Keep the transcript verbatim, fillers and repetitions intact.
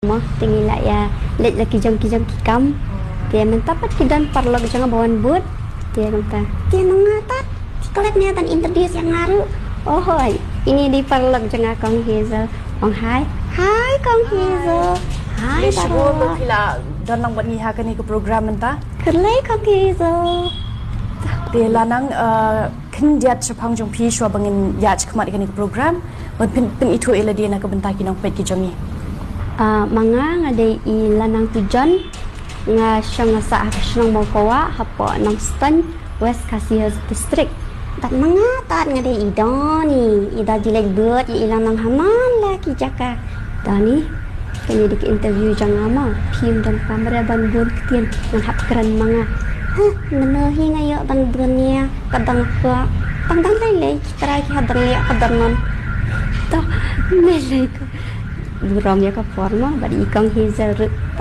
Mo, te ngi la ïa leit la ki jong ki jong ki kam. Te mynta pat ki don paralok jong nga ba wan bud. Te mynta. Te ma nga tat. Klet ne tan introduce ïa nga ruh. Oh hoi. Ini dei paralok jong nga Kong Hazel. Ong hi. Hi Kong Hazel. Hi. Te shibun paralok. Ki la don lang bad ngi ha kane ka program mynta. Khublei Kong Hazel. Te Lanang, uh, khyndiat shaphang jong phi shuwa ba ngin ïaid shakhmat ïa kane ka program. Ban pyn, pynithuh ïa lade na ka bynta ki nongpeit ki jong ngi. Ah, ma nga nga dei i Lanang Tujon, nga shong nga sah ha ka shnong Mawkawah, hapoh Nongstoiñ, West Khasi Hills District. Tat ma nga tat nga dei i Doni, i da jilek bud, i Lanang ha man la ki jaka. Doni, kane dei ka interview jong nga mo, phim don kamera ban bun ktien, ngan hap kren ma nga. Hah, mano hi nga ïoh ban bun ïa, ka dang ko, tang dang lei lei. Trai ki hadang ïa ka dang non. To, me lei ko. Burom ïa ka por mo, bad i Kong Hazel ruh. Pat